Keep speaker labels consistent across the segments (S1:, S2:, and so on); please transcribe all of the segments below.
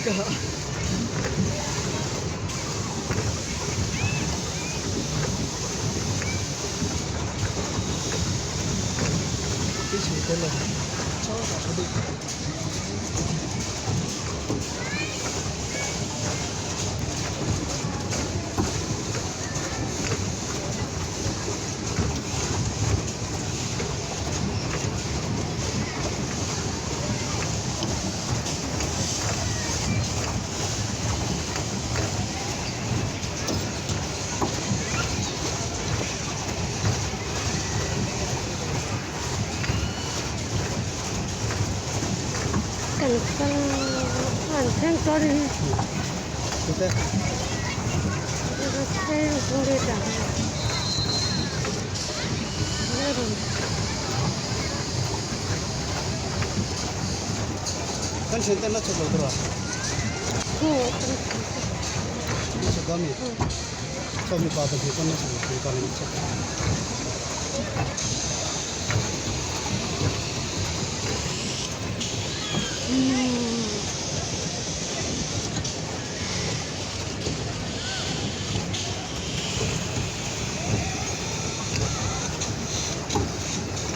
S1: Ka hah. Cái gì tên là cho cả cái đi.
S2: Kan kal an thleng tawh a ni
S1: Kan thian ten la chhuk lo tur a. La chhuk a mi. Saw mipa pahnih pawn la chhuk lo mipa leh hmeichhia.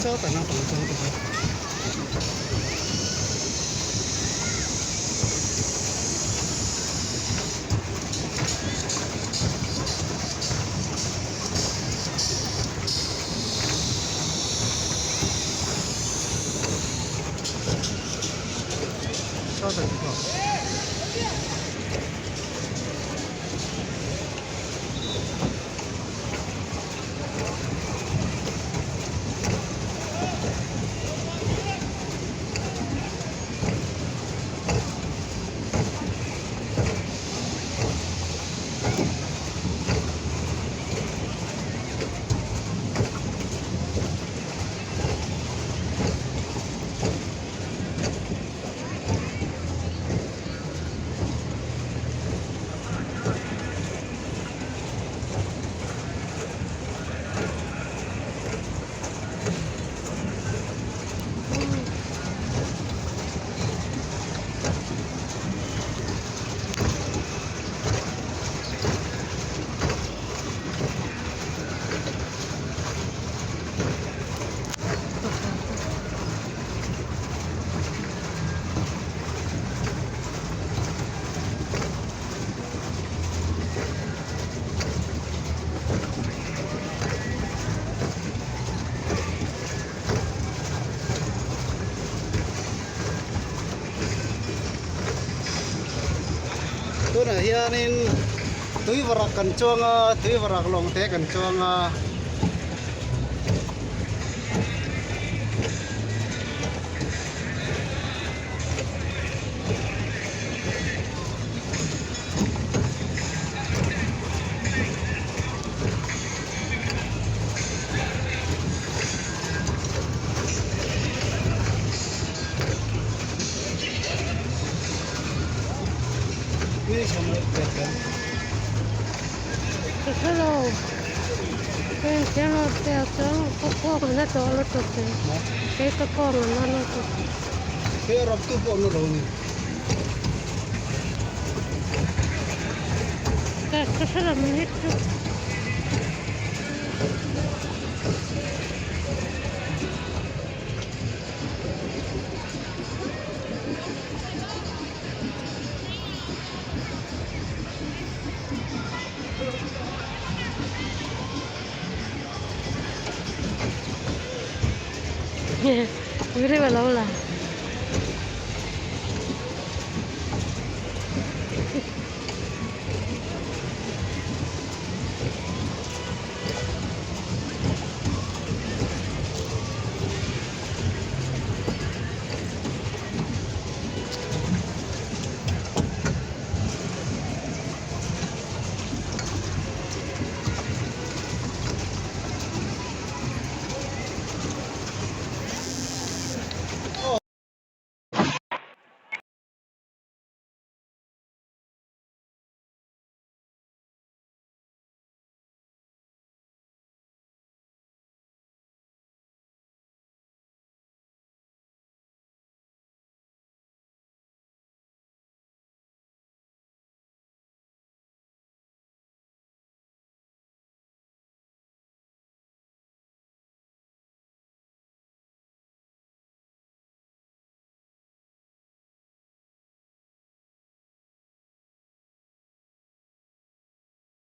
S1: Chaw tak naupang chuang te hi. Chaw tak chu. Tunah hianin tui varak kan chuang a tui varak lawng te kan chuang a.
S2: Very well.